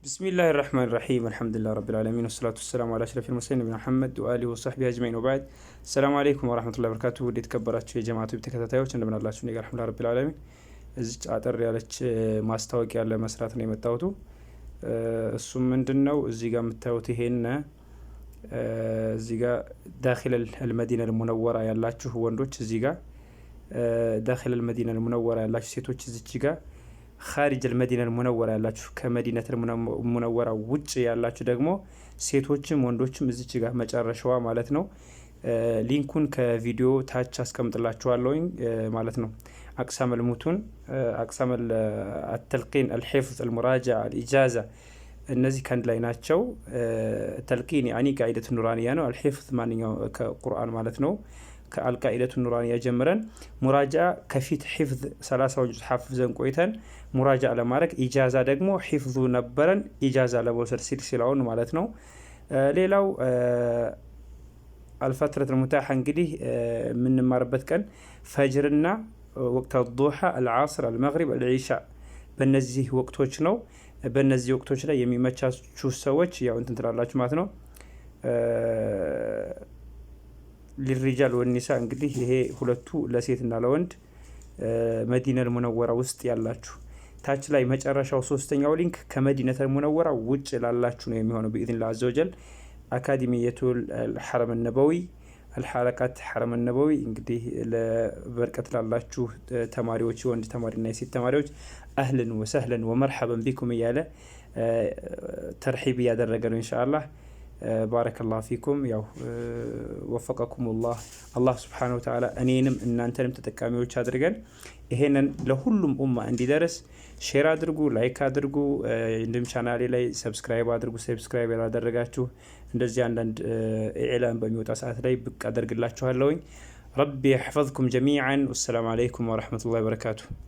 بسم الله الرحمن الرحيم، الحمد لله رب العالمين، والصلاة والسلام على أشرف المرسلين نبينا محمد وآله وصحبه أجمعين، وبعد، السلام عليكم ورحمة الله وبركاته። ውድ የተከበራችሁ የጀማዓ ቲዩብ ተከታታዮች እንደምን አላችሁ? እኔ ጋር الحمد لله رب العالمين። እዚች አጠር ያለች ማስታወቂያ ለመስራት ነው የመጣሁት። እሱም ምንድን ነው? እዚህ ጋር የምታዩት ይሄን እዚህ ጋር داخل المدينة المنورة ያላችሁ ወንዶች እዚህ ጋር፣ داخل المدينة المنورة ያላችሁ ሴቶች እዚች ጋር፣ خارج المدينة المنورة ያላችሁ፣ ከመዲነት المنورة ውጭ ያላችሁ ደግሞ ሴቶችም ወንዶችም እዚች ጋር መጨረሻዋ ማለት ነው። Link ኡን ከቪዲዮ ታች አስቀምጥላችኋለሁኝ ማለት ነው። أقسام المتون، أقسام التلقين، الحفظ، المراجعة، الإجازة እነዚህ ከአንድ ላይ ናቸው። تلقين يعني قاعدة نورانية ነው። الحفظ ማንኛው ከቁርአን ማለት ነው። ከ القاعدة النورانية ጀምረን مراجعة ከፊት حفظ 30ውን ጁዝ ሐፍዘን ቆይተን مراجعة ለማድረግ፣ إجازة ደግሞ ሒፍዙ ነበረን إجازة ለመውሰድ ሲልሲላውን ማለት ነው። ሌላው الفترة المتاحة እንግዲህ የምንማርበት ቀን ፈጅርና وقت الضحى، العصر، المغرب، العشاء በእነዚህ ወቅቶች ነው። በእነዚህ ወቅቶች ላይ የሚመቻችሁ ሰዎች ያው እንትን ትላላችሁ ማለት ነው። للرجال والنساء እንግዲህ ይሄ ሁለቱ ለሴትና ለወንድ መዲነል ሙነወራ ውስጥ ያላችሁ፣ ታች ላይ መጨረሻው ሶስተኛው link ከመዲነተል ሙነወራ ውጭ ላላችሁ ነው የሚሆነው بإذن الله عز وجل። أكاديمية الحرم النبوي، الحلقات حرم النبوي እንግዲህ ለበርቀት ላላችሁ ተማሪዎች የወንድ ተማሪና የሴት ተማሪዎች أهلا وسهلا ومرحبا بكم እያለ ترحيب እያደረገ ነው ኢንሻአላህ። بارك الله فيكم፣ ያው وفقكم الله። አላህ سبحانه وتعالى እኔንም እናንተንም ተጠቃሚዎች አድርገን ይሄንን ለሁሉም ኡማ እንዲደርስ share አድርጉ፣ like አድርጉ፣ እንዲሁም ቻናሌ ላይ subscribe አድርጉ። Subscribe ያላደረጋችሁ እንደዚህ አንዳንድ إعلان በሚወጣ ሰዓት ላይ ብቅ አደርግላችኋለሁኝ። ربي يحفظكم جميعا، والسلام عليكم ورحمة الله وبركاته።